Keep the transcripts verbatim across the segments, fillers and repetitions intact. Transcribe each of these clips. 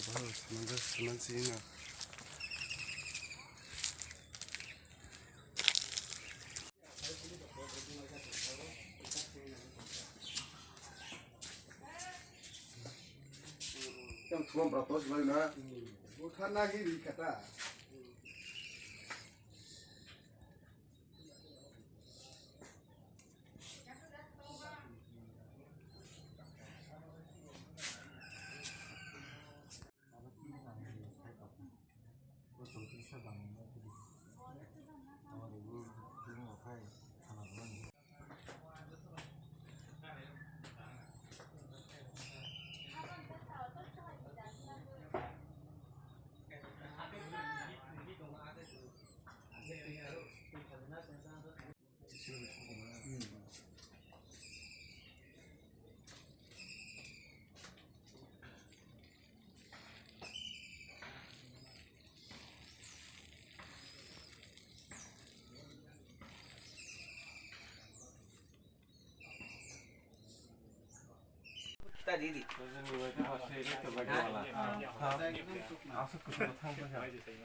Oh, semansi, semansi na. Yang semua beratus lagi na. Bukan lagi di kata.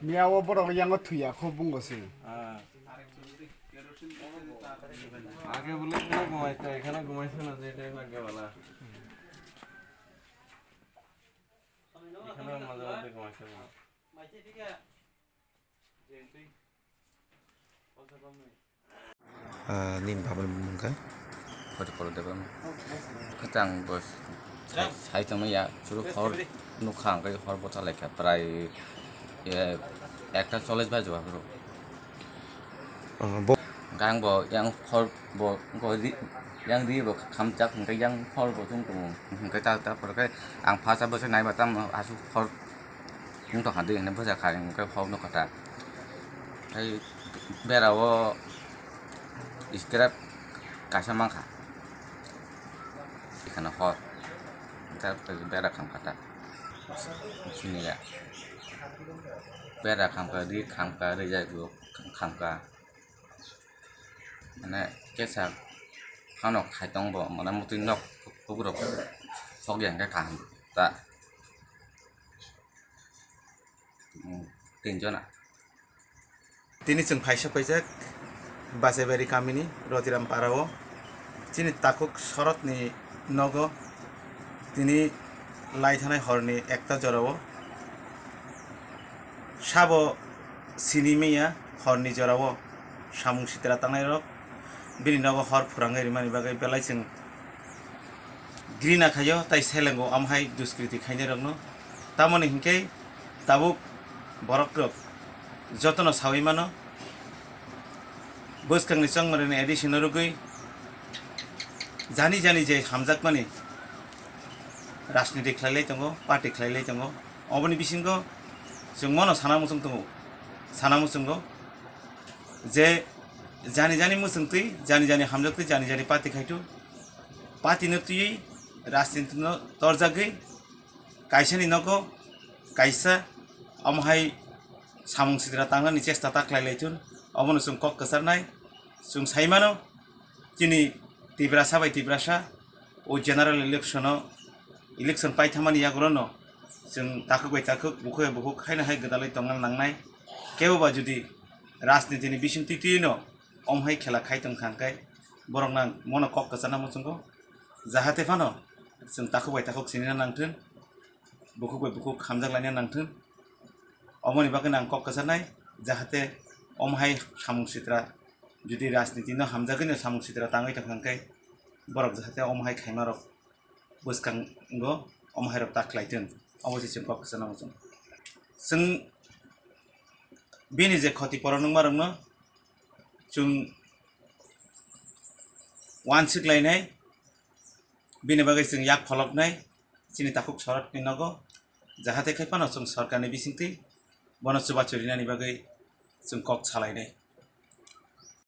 Miya o borok yango thwiya kho bungo se. Age bole ekhano ghumaito, ekhano ghumaito na je time age wala. Ekhano maje maje ghumaito. Ah, nini baba ni bumung khe? Koti kolo deba. Khe ang bo sai, sai tongma ya, churu hor nukha ang khe hor bwtha laikha prai, eh, ekta chollish bajo aphuru. Ah, bo- Hwnkhe ang bo yang hor bo, bo ri-, yang ri bo khamjak hwnkhe yang hor bo chwng tongo. Hwnkhe ta, ta, ta, ang phacha bwsai naiba tamo aswk hor Wng tongkha de, hwnwi bwsa kha, hwnkhe hor nukha ta. Tei bera o scrap kaisa mankha, ekhano hor, tei bera khamkha ta. Siniya bera khamkha, ri khamkha, rijak bo khamkha. Mane kesa phano khai tong bo, mane mutwi nok kukurok sok ya hwnkhe kaham ta. Tinjona. Tini chwng phaisa paijak Bachaibari kamini Rotiram para o. Chini takhuk Shorotni nogo tini lai thanai horni ekta jora o sabo sini maya horni jora o samung sitra tangnai rok bini nogo hor phurangwi rimani bagwi belai chwng grina khaio, tai selengo, amhai duskriti khainai rokno. Tamoni hinkhe tabuk borok rok jotono sawi mano, bwskangni chongmarani addition no rwgwi jani jani je hamjakmani rajniti khlailai tongo, party khlailai tongo. Oboni bisingo chwng mono sana muchung tongo, sana muchungo je jani jani muchungtwi, jani jani hamjaktwi, jani jani party khaitu. Party no twiwi rajniti no torjagwi kaisani nogo kaisa omohai samung sitra tangnani chesta ta khlai lai thun, obono chwng kok kwcharnai. Chwng sai mano, chini Tiprasa bai Tiprasa o general election o, election paithamani yagulono chwng takhuk bai takhuk, bukhuk bai bukhuk haino hai gwdalwi tongna nangnai. Kebo ba jodi rajnitini bisingtwi twino omohai khela khai tong kha hwnkhe borokno ang mono kok kwcharna muchungo, jahate phano chwng takhuk bai takhuk sinina nangthun, bukhuk bai bukhuk hamjak laina nangthun. Omoni bagwino ang kok kwcharnai, jahate omohai samung sitra, jodi rajnitino hamjagwino samung sitra tangwi tongkha hwnkhe borok jahate omohai khaimarok bwskango omohairok ta khlai thun, omo se chwng kok kwcharna muchungo. Chwng bini je khoti poron wngmarokno chwng uansuk lainai, bini bagwi chwng yak pholoknai chini takhuk Shorotni nogo, jahate khai phano chwng sorkarni bisingtwi bono chubachu rinani bagwi chwng kok salainai.